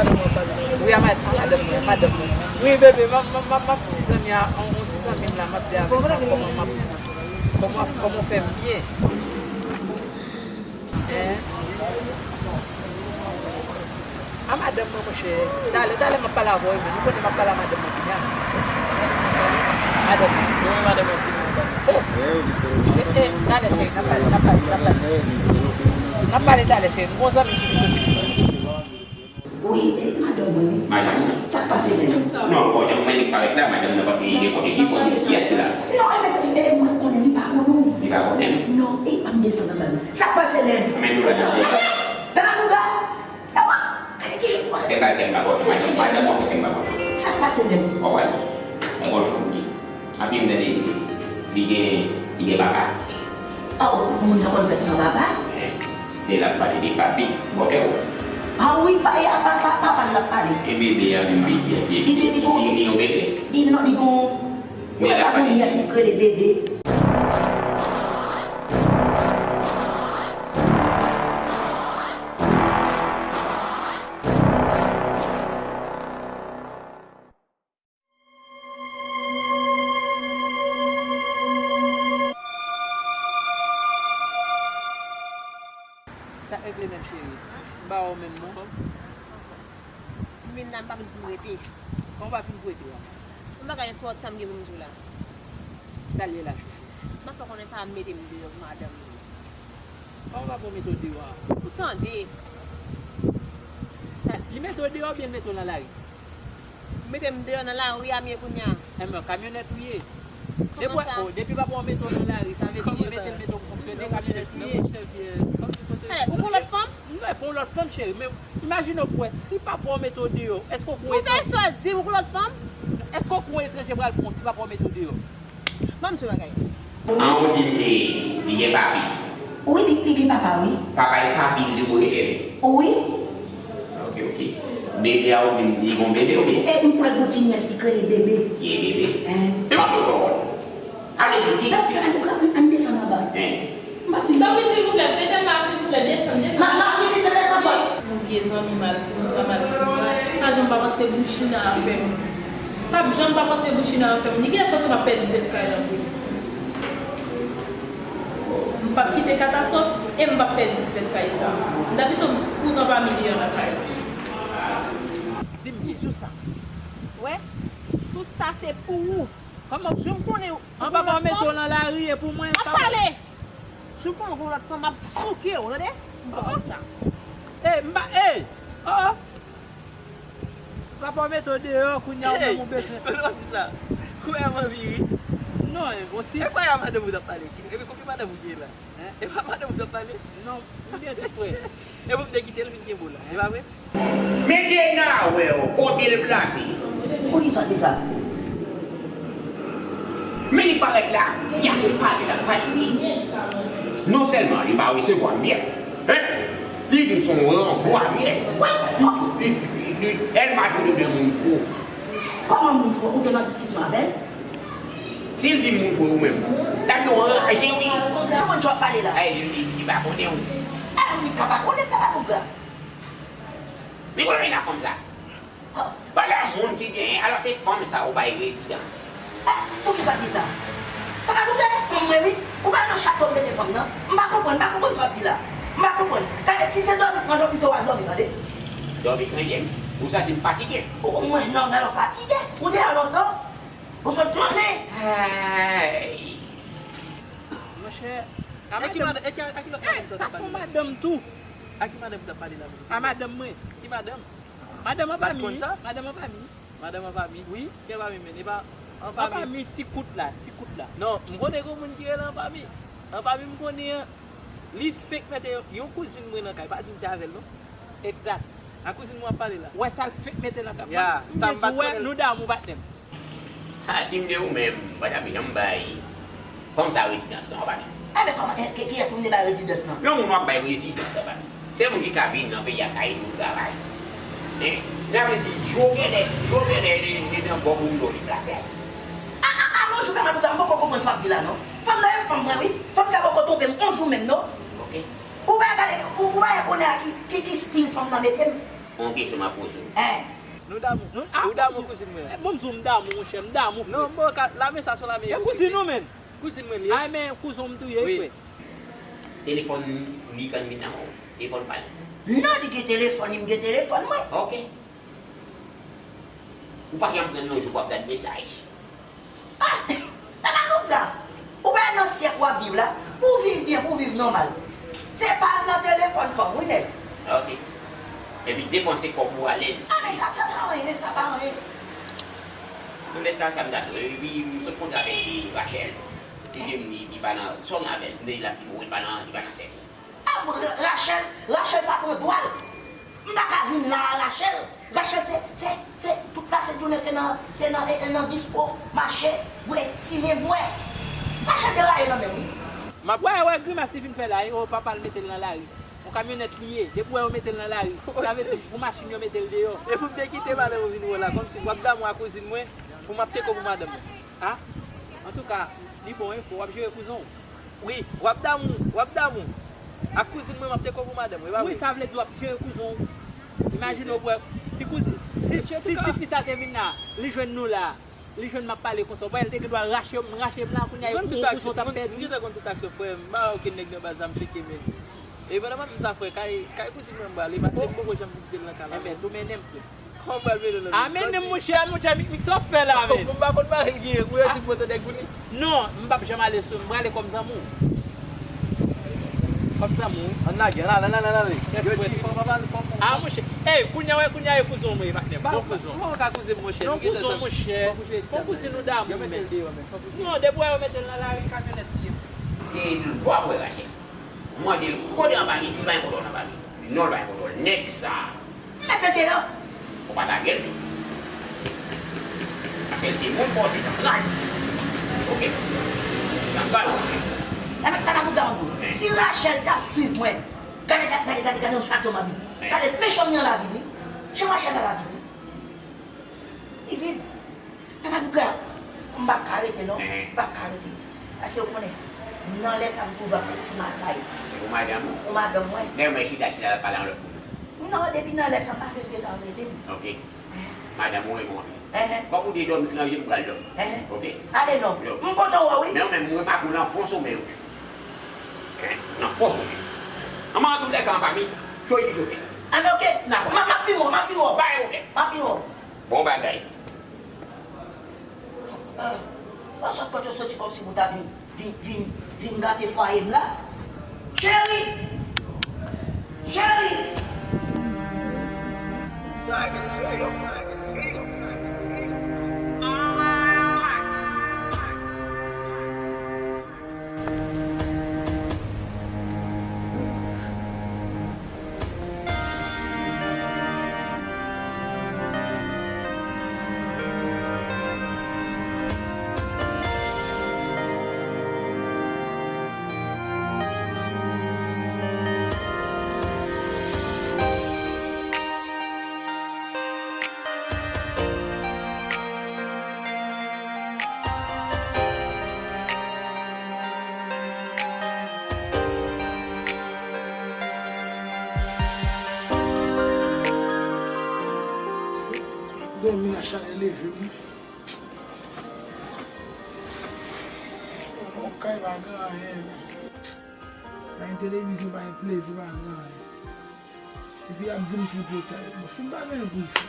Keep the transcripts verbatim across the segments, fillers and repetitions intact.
Wi, a mad-, a madanm mwen, a madanm mwen. Wi, bebe, m ap, m ap, m ap, m ap di zanmi a, on, on ti zanmi m la, m ap di avè l kòman m ap, kòman, kòman fè m byen. Hein? A madanm mwen, monchè. Talè, talè m ap pale avè w, men nou konnen m ap pale a madanm mwen kounya. Madanm mwen. Wi, madanm mwen. Oh! Eh, eh, talè, cheri, n ap pale, n ap pale, n ap pale, n ap pale. N ap pale talè, cheri. M gon zanmi ki vin soti. Wi, e madanm mwen wi. Madanm ou? Sa k pase menm? Non, bon, jan mwen li parèt la, madanm nan pase li gen kote ki fò, li kiyès ki la? Non, e men, e mwen konnen li pa konnen w. Li pa konnen m? Non, e pa m desann nan menm. Sa k pase menm? Men nou la, nou la. Gade, gade, gade, gade, gade, gade. Se pa kè m pa konnen, madanm, madanm mwen fè kè m pa konnen. Sa k pase menm? Ou wè? Mwen gon jan m ye. Anpi m tande li gen, li gen papa. Oh, moun nan konn fèt san papa? Eh, lè l ap pale de papi, bòkè w. Ah wi, pa, e, pa, pa, papa l ap pale. E bebe a menm, li, li, li, li, li, li yon bebe. Li non, li gon, li pa gon yès, li krele bebe. Sa k regle menm, cheri? M pa wè w menm non. M vin la, m pa vin pou m rete. Kòman w pa vin pou rete a? Yon bagay enpòtan m gen pou m di w la. Sa l ye la, chouchou? M ap fè konnen pa mete m deyò pou madanm mwen. Kòman papa w mete w deyò a? Ou tande? Li mete w deyò oubyen l mete w nan lari? Mete m deyò nan lari a m ye kounye a. Enben, kamyonèt ou ye. Depi, oh, depi papa w mete w nan lari, sa vle di li mete l, mete w fonksyone, kamyonèt ou ye. Hey, ou gon lòt fanm? Non, e pa yon lòt fanm, cheri, men imajine w kwè si papa w mete w deyò, èske w kwè... Ou fè sa w di, ou gon lòt fanm? Èske w kwè etranje pral pran w si papa w mete w deyò? Ban m di w bagay. An ou di m li, li gen papi? Wi, li, li gen papa, wi. Papa e papi l li rele l? Wi. Ok, ok. Bebe a ou di m li gon bebe oubyen? E m kwè gon ti nyès li k rele bebe. Ye bebe? Hein. E pa bebe w. Ale, ki, ki. An, an, an, an desann anba. Hein. M ap vin. Tanpri, silvouplè, rete la, silvouplè, desann, desann. M ap, m ap vini, tande, papa. Yon vye zanmi mal pou mwen, pa mal pou mwen. Pa janm p ap antre bouch li nan afè m. P ap janm p ap antre bouch li nan afè m. Li genlè panse m ap pèdi tèt kay la pou li. M p ap kite katastwòf e m p ap pèdi ti tèt kay sa. M ta pito fout anba milye an lakay. Di m byen. Di w sa. Wè, tout sa se pou ou. Kòman? Jan m konnen w, an papa w mete w nan lari e pou mwen. M ap pale. Jou pou yon lòt fanm ap souke w, tande? M pa konn sa. Ey, m pa, ey! Oh, oh! Papa w mete w deyò, kounye a ou menm ou bezwen. Ey! Ou di sa. Kounya m anvi ri. Non, enposib. E kwè a madanm ou t ap pale? Epi konbyen madanm ou gen la? Hein? E pa madanm ou t ap pale? Non, m gen de frè. E pou m te kite l vin gen bo la, e pa vre? Men Dena wè w, kote l plase. Poukisa w di sa? Men li parèt la, y ap pale l ap pale wi. Non sèlman li pa resevwa m byen, hein, li vin fè yon ranvwa m nèt. Wi. Li, li, li, li, èl mato de de moun fou. Kòman moun fou? Ou te nan diskisyon avè l? Si l di m moun fou ou menm, l ap gen yon raje wi. Kòman w ap pale la? Ay, li, li, li pa konnen w. Ay, ou di ka pa konnen, pa pa louga. Men kote w jwenn fanm sa? Pale a moun ki genyen, alò se fanm sa ou bay rezidans. Eh, poukisa w di sa? Papa, ou bay fanm mwen wi. Ou bay nan chato m mete fanm nan. M pa konprann, m pa konprann sa w ap di la. M pa konprann. Gade, si se dòmi k manje w, pito w al dòmi, tande? Dòmi k manje m? Ou santi m fatige? Ou, mwen, non, nan fatige. Ou deja lontan. Ou sot flannen. Ay. Monchè, a madanm, e ki madanm, e ki, a ki lòt madanm sa, sa se yon madanm tou. A ki madanm ou t ap pale la? A madanm mwen. Ki madanm? Madanm an pami. Madanm an pami. Madanm an pami? Wi. Ki an pami men? E pa an pami. An pami ti kout la, ti kout la. Non, m konnen gon moun ki rele an pami. An pami m konnen an, li fenk mete yon, yon kouzin mwen nan kay, pa di m te avè l non. Egzak. A kouzin mwen ap pale la. Wè sa l fenk mete nan kay. Ya, m te di w wè nou damou patnè m. A, si m de ou menm, m pa t ap janm bay fanm sa rezidans non, an pami. Enben kòman, e, ki, kiyès pou m te bay rezidans lan? Yon moun w ap bay rezidans, an pami. Se moun ki ka vin nan peyi a, ka ede w travay. Hein? Sa vle di, jou genlè, jou genlè, li, li nan bò pou nou li plase a. A, a, a, non, jou ka mal pou ta, m poko konprann sa w ap di la, non. Fanm nan e fanm mwen, wi. Fanm sa poko twonpe m, on jou menm, non. Ok. Ou pa gade, ou, ou pa konnen a ki, ki, ki stil fanm nan mete m. Yon kesyon m ap poze w. Hein? Nou damou. Nou, ah, ou damou kouzin mwen? Eh, bon, m di w m damou, monchè, m damou, frè. Non, bon, ka, lame sa se yon lame. E kouzin ou, menm? Kouzin mwen li ye. Ay, men kouzin w m touye, wi, frè. Telefòn li konn vin nan men w. Telefòn pa l. Non, li gen telefòn li, m gen telefòn mwen. Ok. Ou pa janm pran yon jou pou ap gad mesaj. Ah, Tata Douglas, ou pa nan syèk w ap viv la? Pou w viv byen, pou w viv nòmal. Se pa al nan telefòn fanm, wi, nèg. Ok. Epi depanse kòb ou alèz. Ah, men sa, sa pa anyen, sa pa anyen. Pou lè sa, sa m ta di w. Epi m sot kontre avèk Rachel. Li di m li, li pa nan, sa w gen avè l? M di l ap di m, wi, li pa nan, li pa nan sèk. Ah, Ra-, Rachel, Rachel pa pran dwa l. M pa ka vin la a Rachel. Rachel se, se, se, tout la sent jounen se nan, se nan, e, e, nan disko, mache, bwè, fimen, bwè. Rachel deraye nan menm, wi. M ap wè, wè grimas li fin fè la, o, papa l mete l nan lari. Yon kamyonèt li ye, depi w wè yo mete l nan lari. Sa vle di, pou machin yo mete l deyò. E pou m te kite madanm ou vin wè w la, kòmsi w ap damou ak kouzin mwen, pou m ap teke w pou madanm mwen. Ah, antouka, li bon, wi, w ap jere kouzin w. Wi, w ap damou, w ap damou. Ak kouzin mwen, m ap teke w pou madanm, wi, pa vre? Wi, sa vle di w ap jere kouzin w. Imajine w, si kouzin, si, si tifi sa te vin la, li jwenn nou la, li jwenn m ap pale konsa, w pa wè l te gen dwa rache m, rache m la, kounye a, e kouzin w t ap pèdi. M gentan konn tout aksyon, frè m, m pa wè okenn nèg nan baz la, m cheke men. E pandan m ap di sa, frè, kay, kay kouzin mwen m prale, paske m poko janm vizite l nan kay la. Enben, tou mennen m, frè. Kòman w pral mennen l nan men? A, mennen m, monchè, monchè, Mikmik, sa w ap fè la, men? M pa konn bagay ki gen, pou yo di m pote nèg pou li. Non, m p ap janm ale sou, m prale kòm zanmi w. Kòm zanmi w. Ann lage, ann ale, ann ale, ann ale. Yo di, fò pa pale, fò pa. A, monchè, ey, kounye a, wè, kounye a, e kouzin w mwen, patnè, bon kouzin w. Kòman w ka kouzin m, monchè? Non, kouzin w, monchè. Bon kouzin nou damou, men. Non, depi w wè yo mete l nan lari, kamyonèt li ye. Se lwa pou w rache. M mande l, kote anba li? Li pa gen kontwòl anba li. Li non, li pa gen kontwòl. Nèg sa a. Mete l deyò. Ou pa lage l. Paske l se moun pa w, se zantray. Ok. Zantray ou. Enben, sa ta pou gade w. Si Rachel t ap swiv mwen, gade, gade, gade, gade, gade yon chato m ap viv. Sa te mechan m nan lavi, wi. Jan Rachel nan lavi, wi. Li vin. Papa Dougla, m p ap ka rete non, m p ap ka rete. Paske ou konnen, nan lè sa m toujou ap fè ti masay. E pou madanm ou? Pou madanm mwen. Lè mwen chita, chita, l ap pale an lòt moun. Non, depi nan lè sa, m pa fè l gentan rele m. Ok. Madanm ou renmen w anpil. Kòm ou te dòmi nan je m pral dòmi. Ok. Ale non. M kontan wè w, wi. Men ou menm, m remake w nan fon somèy ou. Nan fon somèy. An, an toulèka, an pa mi, choyi chofe. Anben, ok. Dakò. M ap, m ap vin wè w, m ap vin wè w. Pa gen pwoblèm. M ap vin wè w. Bon bagay. Ah, pa sot kote w soti kòmsi pou ta vin, vin, vin, vin gate fwaye m la. Cheri! Cheri! Dòmi la chalè leve m. Bon, kay pa gen anyen. Pa gen televizyon, pa gen plezi, pa gen anyen. Epi y ap di m tripotay. Bon, si m pa gen anyen pou m fè,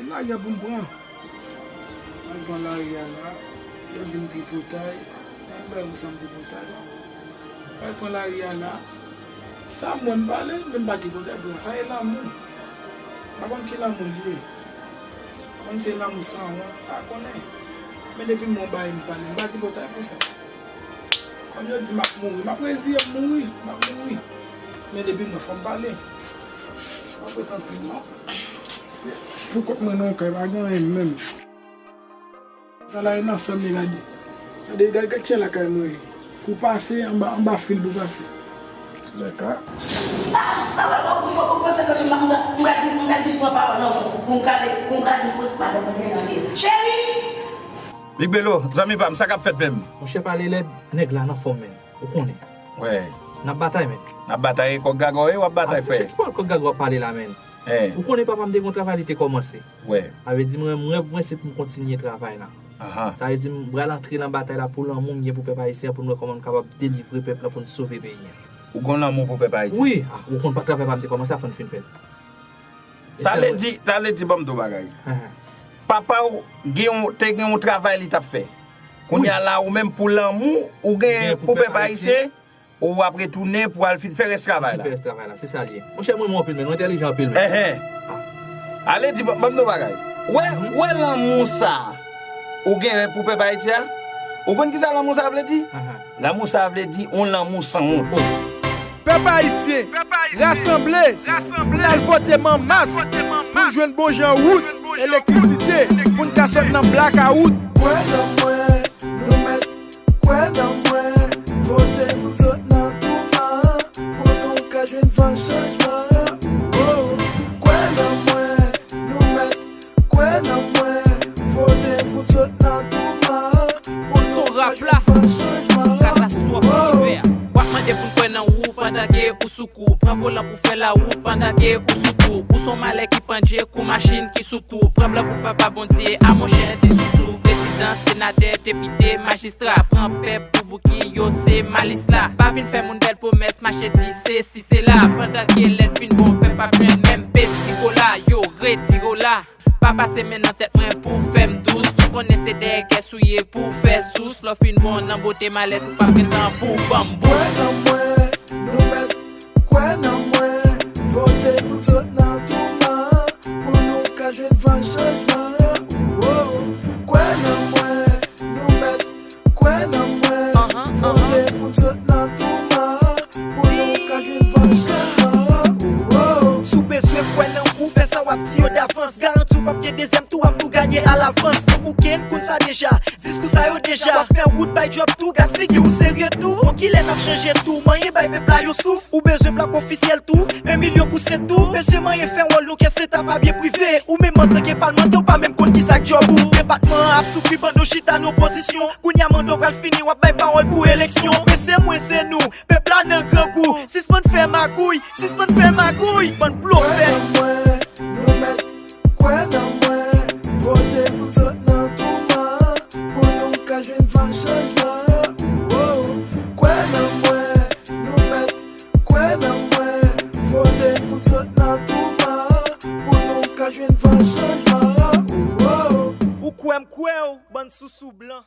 e lari a pou m pran. Mwen pran lari a la, yo di m tripotay. Mwen bay pou sa m tripotay. Mwen pran lari a la. Sa m wè m pale, men m pa tripotay pou sa. Sa e lanmou. M pa konn ki lanmou l ye. Konn se lanmou sanwont, m pa konnen. Men depi m wè yon bagay m pale, m pa tripotay pou sa. Kòm yo di m ap mouri, m ap reziye m mouri, m ap mouri. Men depi m wè fò m pale. M ap ret anpil non. Se pou kont mwen nan yon kay, pa gen anyen menm. Sa la e nan san m ye, gade. Gade, gade, gade kijan lakay mwen ye. Kou pase, anba, anba fil pou pase. Lè ka. Cheri! Big Belo, zanmi pa m, sa k ap fèt menm? Monchè, pale lèd, nèg la nan fòm, men. Ou konnen. Wè. N ap batay, men. N ap batay, kòk gaga w ye, w ap batay, frè. Monchè, ki pawòl kòk gaga w ap pale la, men? Ou konnen papa m te gen yon travay li te kòmanse. Sa vle di mwen, rèv mwen se pou m kontinye travay la. Sa vle di m pral antre nan batay la pou lanmou m gen pou pèp ayisyen an, pou n wè kòman n kapab delivre pèp la, pou n sove peyi an. Ou gen lanmou pou pèp Ayiti? Wi, ou konn pa travay pa m te kòmanse a, fò n fin fè l. Sa vle di, sa vle di, ban m di w bagay. Papa w gen yon, te gen yon travay li t ap fè. Kounye a la, ou menm pou lanmou ou gen pou pèp ayisyen, ou ap retounen pou al fin fè rès travay la. Fè rès travay la, se sa l ye. Monchè, m renmen w anpil, men nou entèlijan anpil, men. Enhen. Ale di, ban m di w bagay. Wè, wè lanmou sa a ou gen pou pèp Ayiti a? Ou konn ki sa lanmou sa a vle di? Lanmou sa a vle di yon lanmou sanwont. Pèp ayisyen, rasanble pou n al vote m an mas, pou n jwenn bon jan wout, elektrisite, pou n ka sot nan blakawout. Kwè nan mwen, nou mèt kwè nan mwen, vote pou n sot nan twou a, pou nou ka jwenn van chanjman an. Kwè nan mwen, nou mèt kwè nan mwen, vote pou n sot nan twou a, pou nou ka jwenn van chanjman an. Katastwòf rive a. W ap mande pou n kwè nan ou pandan ke ou sou kou. Pran volan pou fè lawout pandan ke ou sou kou. Ou s on malè ki pandje kou machin ki sou tou. Pran blan pou papa Bondye a, monchè, ti sousou. Prezidan, senatè, depite, majistra. Pran pèp pou bouki, yo se malis la. Pa vin fè moun bèl pwomès, mache di sesi sela. Pandan ke lè n fin bon, pèp ap jwenn menm Pepsi Kola. Yo retire w la. Pa pase men nan tèt mwen pou fè m dous. M konnen se dèyè kès ou ye pou fè sous. Lè w fin bon nan bote malèt ou p ap gen tan pou ban m bous. Kwè nan mwen, nou mèt kwè nan mwen. Vote pou n sot nan twou a, pou nou ka jwenn van chanjman an. Owo. Kwè nan mwen, nou mèt kwè nan mwen. Vote pou n sot nan twou a, pou nou ka jwenn van chanjman an. Owo. Si w bezwen kwè nan ou, fè sa w ap di yo davans. Garanti w p ap gen dezyèm tou, w ap tou ganye alavans. Fò bouke n konn sa deja. Diskou sa yo deja. W ap fè wout bay djòb tou, gad figi ou serye tou. Bon, kilè n ap chanje tou? Manyen bay pèp la yon souf. Ou bezwen plak ofisyèl tou, en milyon pou se tou. Mesye, manyen fè wòl nou, kès leta pa byen prive. Ou menm antanke palmantè, ou pa menm konn ki sa k djòb ou. Depatman an ap soufri pandan w chita nan opozisyon. Kounye a manda w pral fini, w ap bay pawòl pou eleksyon. Men se mwen, se nou, pèp la nan grangou. Sispann fè magouy, sispann fè magouy, bann blofè. Kwè nan mwen, nou mèt kwè nan mwen. Vote pou n sot nan twou a, pou nou ka jwenn van chanjman an. Owo. Kwè nan mwen, nou mèt kwè nan mwen. Vote pou n sot nan twou a, pou nou ka jwenn van chanjman an. Owo. Ou kwè m kwè w, bann sousou blan.